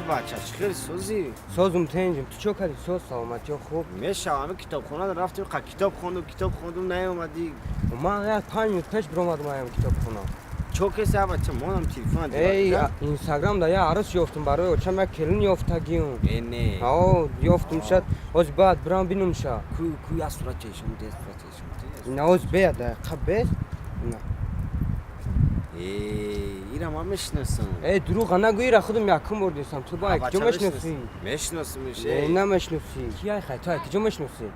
Бача, чӣ хел созӣ? Созум, тенҷим. Ту чо кардӣ? Соз, саломатиё хуб? Мешавам, ҳами китобхона рафтем, қа китоб хондум, китоб хондум, наомадӣ. Ман як 5 минут пеш биромадам аям китобхона. Чо кеса, бача, монам телефон. Эй, Инстаграм да я арӯс ёфтум, барои очам як келин ёфтагиюм. Э, не. Ао, ёфтум шад, ҳоз баъд бирам бинумша. Ку, ку, я сурат чешум, де сурат чешум. Ина, ҳоз бея, дақиқа бес. Ина. Э, ира ман мешинасам. Э, дурӯға нагӯ, ира худам якум бор дидам. Ту ба киҷо мешиносӣ? Мешинасамш. Э, намешиносӣ. Ки ай хай, ту ай киҷо мешиносӣ?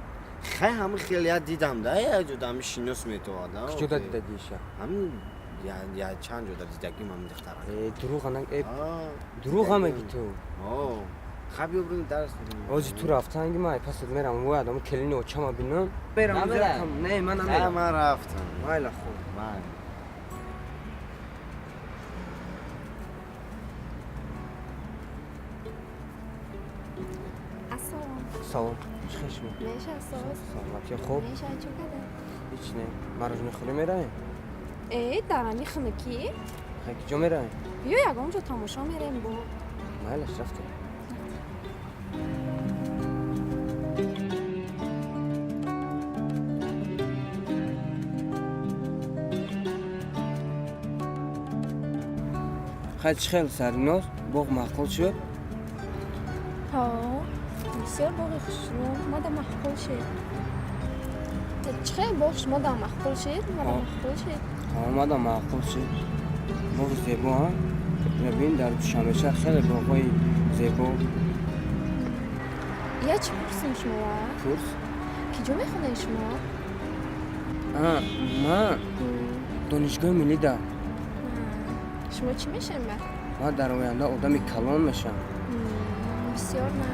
Хай, ҳами хел я дидам да, я ҷода ҳами шинос метовада. Киҷода дидагиша? Ҳами я чанд ҷода дидагим ҳами духтара. Э, дурӯға наг, э, дурӯға мегӣ ту. О, хай, биё бирем, дарс бирем. Ҳози ту рафтанги ман пасат мерам, вой, адаму келини очама бинам. Мерам. Не, ман намерам. Ман рафтам. Майла, хуб. Майла. Ассалом. Салом. Чӣ хел шумо? Меша, соз. Саломатӣ хуб? Меша, чӣ када? Ҳеч не. Марожина хӯрӣ меравем? Э, дар ами хунукӣ? Хай, киҷо меравем? Биё, ягон ҷо тамошо мерем бо. Майлаш, рафтем. Хай, чӣ хел, Сариноз, боғ маъқул шуд? Ҳо, бисёр боғи хушрӯ, мада маъқул шид. Чӣ хел боғ шумо да маъқул шид? Мада маъқул шид. Омада маъқул шид. Боғ зебо, а? Бибин, дар Душанбеша хеле боғҳои зебо. Я чӣ пурсим шумоа? Пурс. Киҷо мехонед шумо? Ман донишгоҳи миллида. Шумо чӣ мешавед ба? Ман дар оянда одами калон мешавам. Бисёр на.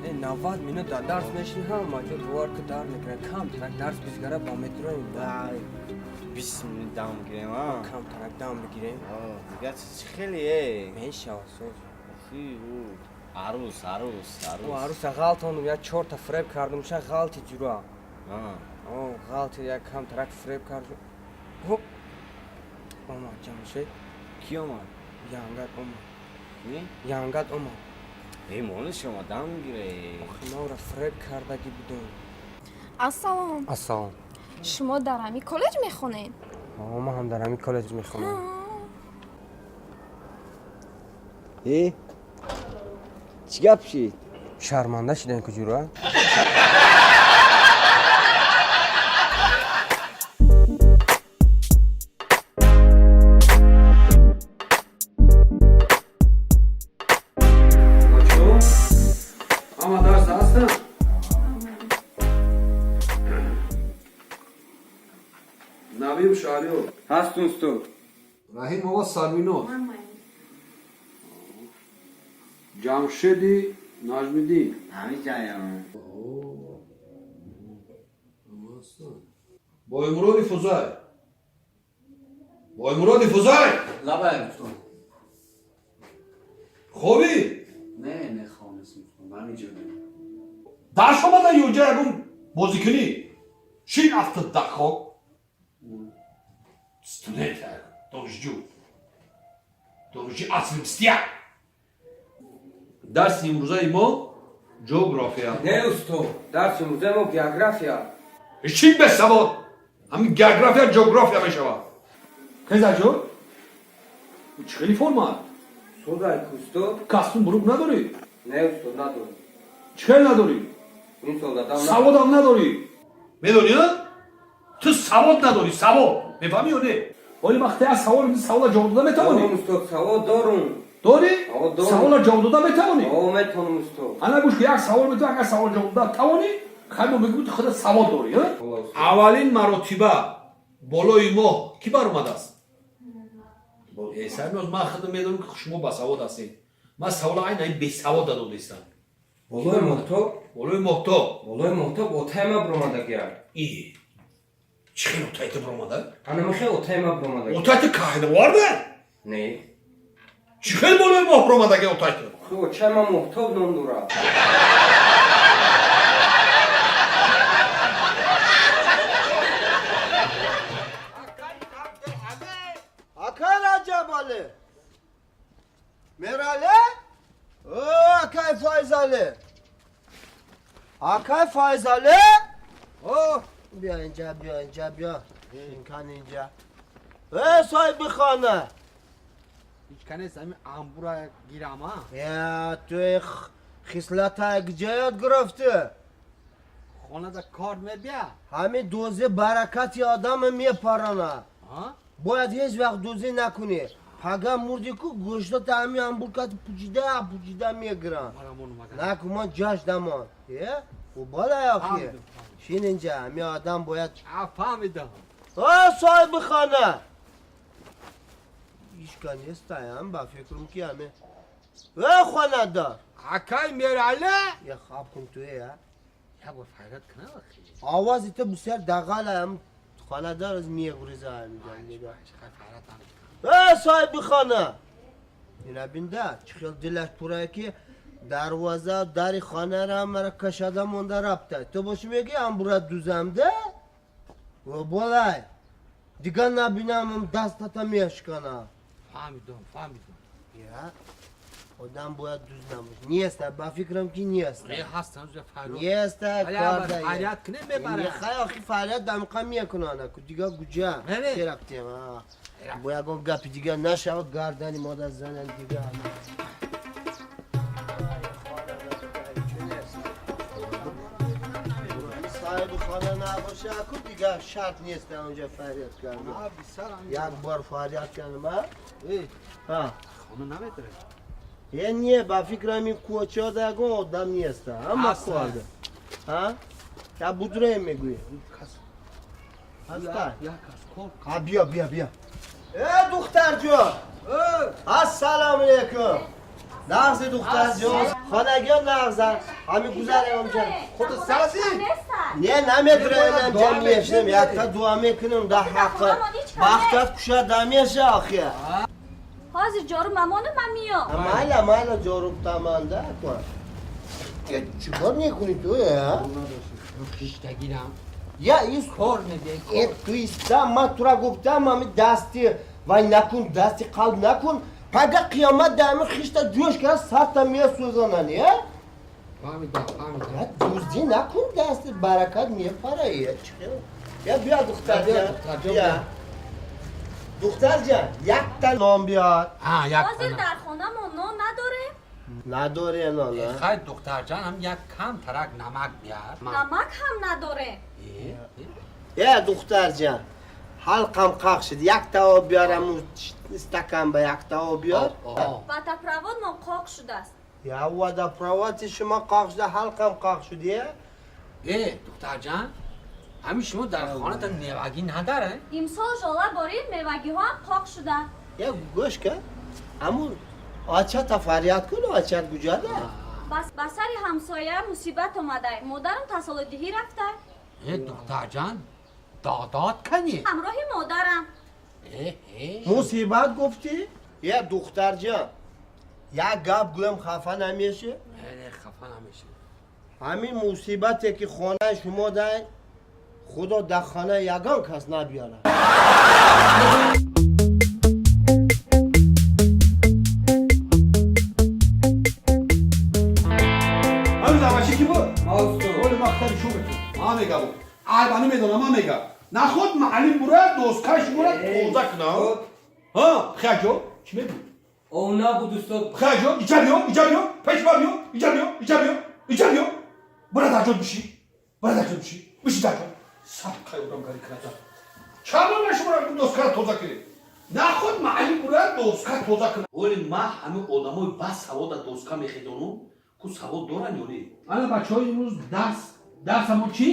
Э, 90 минут дар дарс мешини, ҳама ҷо бовар ку дар мекунад. Камтарак дарс бизгара, ба метроем. 20 минут дам гирем, а? Камтарак дам бигирем. Дига чӣ хеле, э? Мешава, соз. Арӯс, арӯс, арӯс. Арӯса ғалтондум, як чорта фиреб кардум, ша ғалти ҷура. Ғалти, як камтарак фиреб кардум. Омад Ҷамшед. Ки омад? Янгат омад. Янгат омад. Э, молиш омад, дам гире. Охи, ман ӯра фиреб кардагӣ будум. Ассалом. Ассалом. Шумо дар ҳами коллеҷ мехонед? Ман ҳам дар ҳами коллеҷ мехонам. Э, чӣ гап шид? Шарманда шидаем ку, ҷура. Ама дарс ҳастам? Набиев Шаҳриёр. Ҳастум, устод. Раҳимова Сарвиноз. Ҷамшеди Наҷмиддин. Ҳами ҷаям. Боймуроди Фузай. Боймуроди Фузай. Лабай, устод. Хобӣ? Не, не, хоб нестам, устод, ҳаминҷо. Дарс омада ё ҷа ягон бозикунӣ? Шин афтад дар хок. Студент, донишҷӯ, донишҷӯи асри 21. Дарси имрӯзаи мо ҷуғрофия. Не, устод, дарси имрӯзаи мо география. Чӣ бесавод! Ҳамин география ҷуғрофия мешавад. Хезаҷо, чӣ хели форма? Созай ку, устод. Костюм бурук надорӣ? Не, устод, надорам. Чӣ хел надорӣ? Ин сол дадам. Саводам надорӣ, медонӣ? Ту савод надорӣ, савод, мефаҳмӣ ё не? Оли вақте аз савол, савола ҷавоб дода метавонӣ? Дорум, устод, савод дорум. Дорӣ? Савод дорум. Савола ҷавоб дода метавонӣ? О, метавонам, устод. Ана гӯш ки, як савол метавон, агар савол ҷавоб дода тавонӣ, хай, мо мегӯем, ту худа савод дорӣ. Аввалин маротиба болои моҳ кӣ баромадааст? Сарноз, ман худам медонам, ки шумо басавод ҳастед. Ман савола айна ин бесавод додистам. Болои моҳтоб? Болои моҳтоб. Болои моҳтоб отай ма биромадагия. И чӣ хел отайта биромада? Ана михел отай ма биромадагия. Отайта каҳнаварда? Не. Чӣ хел болои моҳ биромадаги отайта? Ху очай ма моҳтоб ном дорад. Акай Раҷабалӣ, Мералӣ, о акай Файзалӣ, акай Файзалӣ, о биё инҷа, биё инҷа, биё инкан инҷа. Э соҳиби хона. Ҳеч канес, ами амбура гирама. Я ту хислата где ёд гирифтӣ? Хонада кор мебия. Ҳамин дӯзи баракати одама мепарона. Бояд ҳеҷ вақт дӯзӣ накунӣ. Пага мурди ку, гӯштота ҳами амбуркати пучида пучида мегирам. Накун, ман ҷаш дамон. Е убала охи, шин инҷа, ҳами одам бояд. Фаҳмидам. О соҳиби хона, ҳичка нестаям, ба фикрам ки ҳами э хонадор. Акай Мералӣ. Я хаб кун ту, я. Як бор фарёд кунам охи. Овози ту бисёр дағалам, хонадор аз мегуреза ҳамиҷа. Э соҳиби хона, ина бинда, чӣ хел дилаш пурае ки дарвоза дари хонаро мара кашада монда рафта. Ту боши мегӣ амбура дузамда болай, дигар набинам, дастата мешкана. Фаҳмидам, фаҳмидам. Я одам бояд дуз набошад. Неста, ба фикрам ки неста. Ҳастам. Неста. Фарёд кунем, мебарам. Хай, охи фарёд дамқа мекунана ку, дигар гуҷа рафтем. Бо ягон гапи дигар нашавад, гардани мода занан дигар. Соҳиби хона набоша ку, дигар шарт нест онҷа фарёд кардан. Як бор фарёд кардам. Хона наметавад. Е не, ба фикрам ин кӯчада ягон одам неста, ҳама кӯада. Я будроем мегӯӣ. Ҳаста? Ҳа, биё, биё, биё. Э духтарҷон, ассалому алайкум. Нағзи, духтарҷон? Хонагиё нағза? Ҳами гузарем ҷа. Худо сази? Не, намедураем, ҷа мешнем, якта дуа мекунем да ҳаққа. Бахтат кушада меша охи. Ҳозир ҷору мамону ман миём. Майла, майла, ҷоруб таманда кун. Чӣ кор мекунӣ ту, э? Хиштагирам. Я ис кор медиҳ. Э ту иста, ман тура гуфтам, ами дасти вай накун, дасти қалб накун. Пага қиёмат да ами хишта ҷӯш кара сарта месӯзонанд, е? Фаҳмидам, фаҳмидам. Дуздӣ накун, дасти баракат мепара, е чӣ? Я биё, духтарҷон. Биё. Духтарҷон, якта нон биёр. Ҳозир дар хонамон нон надорем. Надоре нон? Хай, духтарҷон, ҳам як кам тарак намак биёр. Намак ҳам надорем. Е духтарҷон, ҳалқам қақ шуд, якта об биёрам, стакан ба якта об биёр. Водопроводмон қоқ шудааст. Я водопроводи шумо қоқ шуда, ҳалқам қоқ шуд, е? Э духтарҷон, ҳамин шумо дар хонатон мевагӣ надоред? Имсол жола борид, мевагиҳоам қоқ шуданд. Я гӯш кар, ҳамун очата фарёд кун, очат куҷода? Ба сари ҳамсоя мусибат омадай, модарам тасолуддиҳӣ рафта. Э духтарҷон, додод канӣ? Ҳамроҳи модарам. Мусибат гуфтӣ? Е духтарҷон, як гап гӯям, хафа намешӣ? Не, хафа намешӣ. Ҳамин мусибате ки хонаи шумо дай, худо дар хона ягон кас набиёрад. Ҳамин завачи ки буд? Ма, устод. Оли мактаби шо метун. Ма мега бу. Айба намедонам, ма мега. Наход маълим бурад, доскаш бурад, тоза кунам. Ҳа, хияҷо, чӣ мегӯ? О набуд, устод. Хияҷо, иҷа биё, иҷа биё, пеш ба биё, иҷа биё, иҷа биё, иҷа биё. Бара дар ҷо биши. Бара дар ҷо биши. Биши дар ҷо. Саб қайодам гари кунада. Чаро нашумара доскара тоза кунед? Наход маълим бурад, доска тоза кунад. Оли ма ҳамин одамои бас савода доска мехедонум, ку савод доранд ё не? Ана бачаҳо, имрӯз дарс, дарсамон чӣ?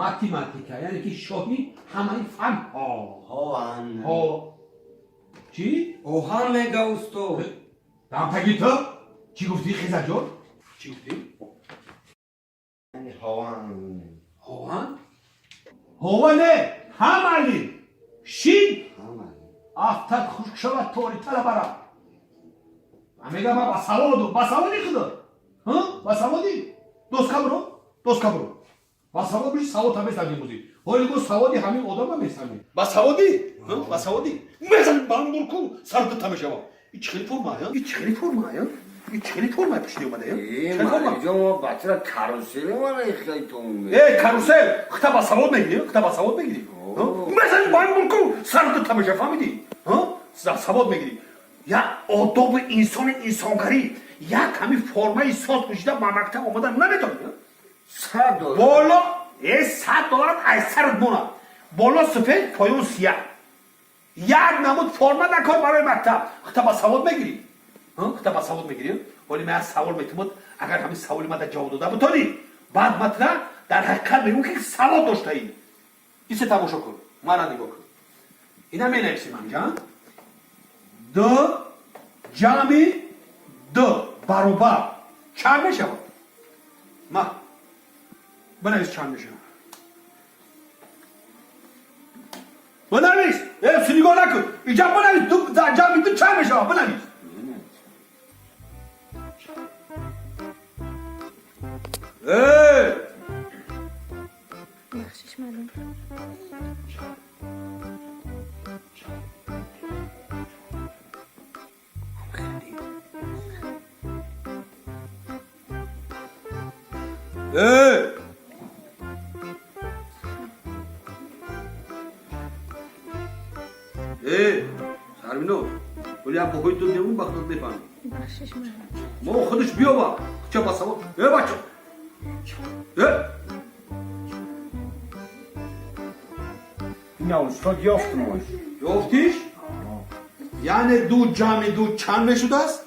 Математика, яъне ки шоҳи ҳамаи фанҳо. Ҳо. Чӣ? Оҳан мега, устод. Дамтаги ту чӣ гуфтӣ, Хизаҷон? Чӣ гуфтӣ? Ҳован. Ҳован? Ҳова не, ҳамали. Шин. Афтад хушк шавад тори талабара. Мегам ба саводу, ба саводи худо. Ба саводи? Доска буро, доска буро. Ба савод биши, савод ҳам месанҷем бозӣ. Ҳоли го саводи ҳамин одама месанҷем. Ба саводи? Ба саводи? Мезанем ба ҳам бурку, сар дута мешава. И чӣ хели форма, а? И чӣ хели форма, а? И чӣ хели форма пушти омада, а? Э, малиҷон, мо бачара карусели мана ихел тон. Э, карусел, хита ба савод мегирӣ, хита ба савод мегирӣ. Мезанем ба ҳам бурку, сар дута мешава, фаҳмидӣ? Савод мегирӣ. Як одоби инсони инсонгарӣ, як ҳамин формаи соз пӯшида ба мактаб омада наметавонӣ. $100. Боло, э, $100 аз сарат монад. Боло сафед, поён сияҳ. Як намуд форма накор барои мактаб. Хита ба савод мегирӣ. Хита ба савод мегирӣ. Ҳоли ман савол метумад, агар ҳамин саволи мада ҷавоб дода бутонӣ, баъд матра дар ҳақиқат мегӯм ки савод доштаӣ. Исе тамошо кун, мана нигоҳ кун. Ина менависем ҳамҷа. Д ҷамъи д баробар чанд мешавад? Ма бинавис, чанд мешавад? Бинавис! Э, нигоҳ накун. Иҷа бинавис, ду ҷамъи ду чанд мешавад? Бинавис. Э! Бахшиш, муаллим. Э! Э, Сарвино, вали як бохои ту немун бахтат мефаҳмӣ. Бахшиш, муаллим. Мо худаш биёва. Ча ба савод. Э, бачо. Э! Ина устод, ёфтумош. Ёфтиш? Яъне ду ҷамъи ду чанд мешудааст?